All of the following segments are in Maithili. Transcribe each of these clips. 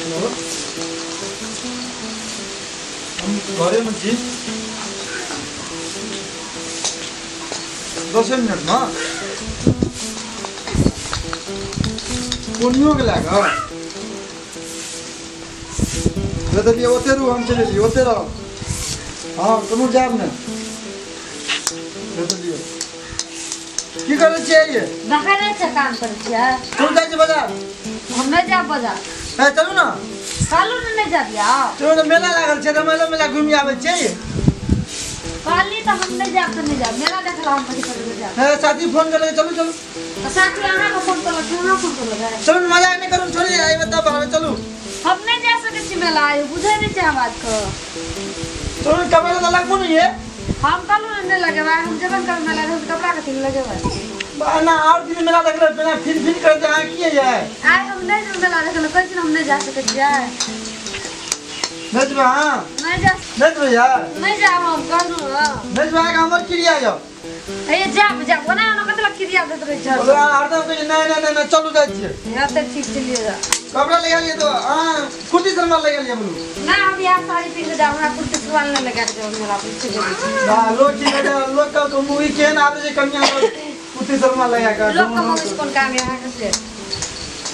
हेलो हम घरेमे छी 10 मिनटमे कोनियोके लए कऽ देलियै ओते रहू हम चलि एलियै ओते रहब हँ कोनो जायब नहि देलियै की करै छियै ये देखै नहि छै काम करै छियै चलू जाइ छियै बाजार हम नहि जायब बाजार ए चलू ने चलू ने नहि जायब यौ चलू ने मेला लागल छै तऽ मेला मेला घुमि आबै छियै कहली तऽ हम नहि जायब तऽ नहि जायब मेला देखला हम कथी करबै जायब हे साथी फोन करलकै चलू चलू तऽ साथी अहाँके फोन करलक अहाँ फोन करलक चलू मजा नहि करू छोड़ि आइबे तब आबै चलू हम नहि जा सकै छी मेला आइ बुझै नहि छै आवाजके चलू कपड़ा तऽ लगबो नहि ये हम कहलहुँ ने नहि लगेबै हम जेबे ने करबै मेला देखै कपड़ा कथी लए लगेबै ना और दिन मेला देखले बिना फिर फिर करते अहाँ की ये आइ हम नहि जेबै मेला देखै लए कहै छी ने हम नहि जा सकै छियै नहि जेबै अहाँ नहि जा नहि जेबै यार नहि जायब हम कहलहुँ ने नहि जेबै अहाँके हमर क्रिया यौ हे जायब जायब ओना ओना कतेक क्रिया दैत रहै छै बोलो अहाँ हरदम कहै नहि नहि नहि नहि चलू जाइ छियै हँ तऽ ठीक छै लिअ जा कपड़ा लगा लिअ तो अहाँ कुर्ती सलवार लगा लिअ बोलू ना हम इएह साड़ी पहिर कऽ जायब हमरा कुर्ती सलवार नहि लगा कऽ जायब मेला पर चलि बा लोग की कहै लोग के मूवी केहन आबै छै कनिया कुर्ती सलवार लगा कऽ लोक के मौगी कोन काम है अहाँके से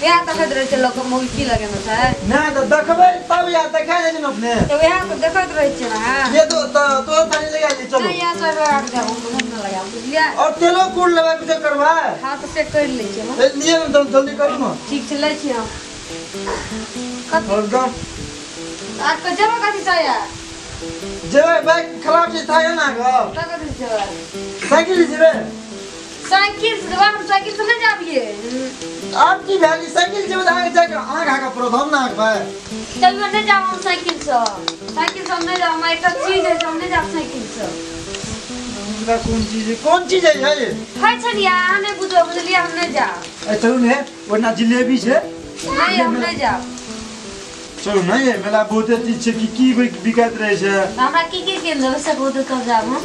इएह देखैत रहै छै लोक के मौगी की लगेने छै नहि तऽ देखबै तब यार देखा जाइ छै ने अपने तऽ उएह तऽ देखैत रहै छियै ने अहाँ ये तो तो साड़ी लगा लिअ चलू नहि इएह साड़ी लगा कऽ जायब हम नहि लगायब बुझलियै और तेलो कूड़ लेबै कुछो करबै हँ तऽ से करि लै छियै हम लिअ ने तब जल्दी करू ने ठीक छै लै छी हम कथी हरदम आ तऽ जेबै कथी से यार जेबै बाइक खराब छै था ना गो तऽ कथी से जेबै साइकिल से जेबै साइकिल से जेबै हम साइकिल से नहि जाबियै आब की भेल साइकिल जेबै तऽ अहाँके जाके अहाँ घाके पड़त हम ना हकबै तैयो नहि जायब हम साइकिल से साइकिल से हम नहि जायब हमरा एकटा चीज अछि हम नहि जायब साइकिल से हमरा कोन चीज है कोन चीज है ये खाइ छलियै अहाँ नहि बुझबै बुझलियै हम नहि जायब ए चलू ने ओना जिलेबी छै नहि हम नहि जायब चलू ने ये मेला बहुते चीज छै की की बिकाइत रहै छै हमरा की की कीन देबै से कहू तऽ तब जायब हम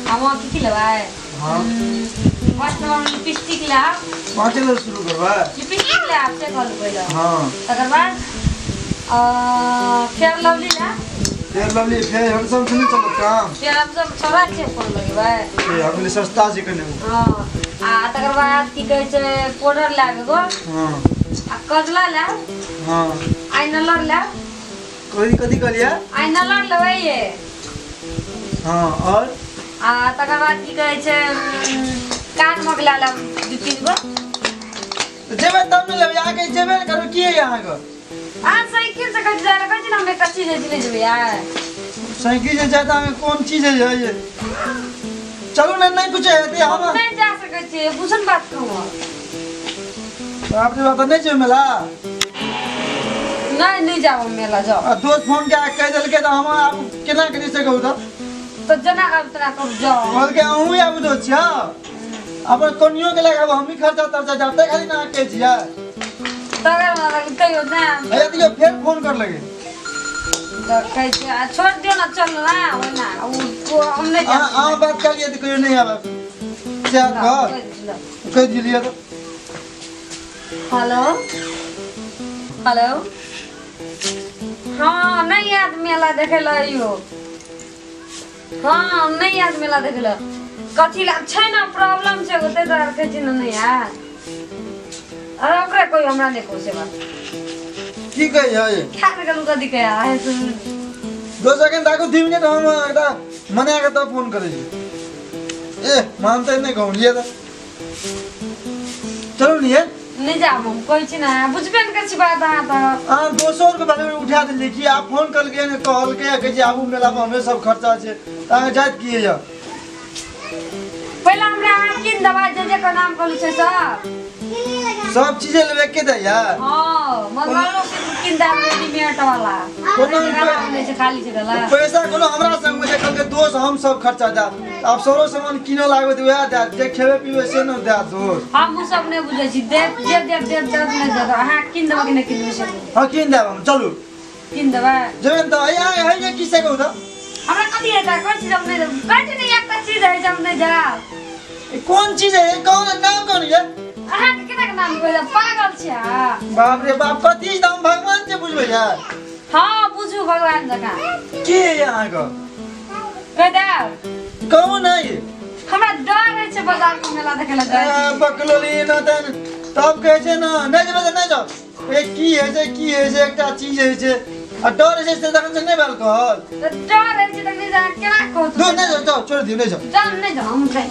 हम अहाँ की की लेबै हाँ फर्स्ट नंबर लिपस्टिक लायब पाँचे से शुरू करबै लिपस्टिक लायब से कहलहुँ पहिले हाँ तकर बाद फेयर लवली लायब फेयर लवली फेयर हैंडसम से नहीं चलत काम फेयर हम सब छोड़ा छै फोन लगेबै ए हम कहलियै सस्ता छै कने हँ आ तकर बाद की कहै छै पाउडर लायब एगो हाँ आ कजला लायब हाँ आइनलर लायब कथी कथी कहलियै आइनलर लेबै ये हाँ और आ तकर बाद की कहै छै कान मगला लायब दू तीन गो जेबै तब ने लेबै अहाँके जेबै ने करबै की है अहाँके अहाँ साइकिल से कथी जाय कहै छी ने हम एकटा चीज अछि नहि जेबै आइ साइकिल से जाए तऽ अहाँके कोन चीज है ये चलू ने नहि कुछ हेतै हम नहि जा सकै छियै बुझन बात कहू बाप रे बाप नहि जेबै मेला नहि नहि जाब हम मेला जाउ आ दोस्त फोन कए कहि देलकै तऽ हम आब केना करी से कहू तऽ तऽ जेना आब तेना करू जाउ कहलकै अहूँ आबू दोस्त छियै अपन कनियो के लए आबू हमही खर्चा तर्चा जाब ताहि खातिर ने अहाँ कहै छियै तकर बाद कहियो नहि भैया दियौ फेर फोन कर लगे तऽ कहै छै आ छोड़ि दियौ ने चलू ने ओहिना ओ हम नहि अहाँ जायब अहाँ बात कलियै तऽ कहियो नहि आबब सएह कह कहि दिलियै तऽ हेलो हेलो हँ नहि आयत मेला देखै लए अइयो हँ नहि आयत मेला देखै लए कथी लए छै ने प्रॉब्लम छै एगो ताहि दुआरे कहै छी ने नहि आयत अरे ओकरे कोइ हमरा नहि कहू से बात की कहै है खा गेलहुँ कथी कहै आइ 2 सेकंड राखू 2 मिनट हम एकटा मना कऽ तब फोन करै छी ए मानते नहि कहूँ लिए तऽ चलू ने ये नहि जायब हम कहै छी ने बुझबे नहि करै छी बात अहाँ तऽ अहाँ दोसरके बारेमे उठा देलियै कि आब फोन केलकै ने कहलकै कहै छै आबू मेलामे हमरे सब खर्चा छै तऽ अहाँके जाइत की यऽ पहिले हमरा अहाँ कीन देबै जे जे के नाम कहलहुँ से सब सब चीजे लेबै के दैया हँ मंगलो कीन देब रेडीमेड वाला कोनो नहि छै खाली छै गला पैसा कोनो हमरा संगमे छै कहलकै दोस्त हम सब खर्चा देब आब सरो सामान कीनऽ लागबै तऽ वएह देत जे खेबै पीबै से ने देत दोस्त हम ओ सब नहि बुझै छी देब जे देब देब देब नहि देब अहाँ कीन देबै कि नहि कीन देबै से कहू। हँ कीन देब हम चलू कीन देबै जेबै ने तऽ यहाँ है जे की से कहू तऽ हमरा कथी हेतै कहै छी जब नहि कहै छी ने एकटा चीज है जब नहि जायब ई कोन चीज है कौन नाम कौन ये अहाँ के केना के नाम कहै पागल छी अहाँ? बाप रे बाप, कथी नाम भगवान के बुझबै यार। हाँ बुझू भगवान जकाँ। के है अहाँके? कह देब। कहू नहीं। हमरा डर होइ छै बाजार में मेला देखे ला जाइ छी। बकलोली न तन तब कहै छै न, नहि जेबै तऽ नहि जाउ। ए की होइ छै, की होइ छै, एकटा चीज होइ छै आ डर होइ छै से तखन से नहि भेल कहल। तऽ डर होइ छै तऽ नहि जाउ, केना कहू? दू नहि जाउ, जाउ छोड़ि दियौ, नहि जाउ। जाउ नहि जाउ, हम जाइ।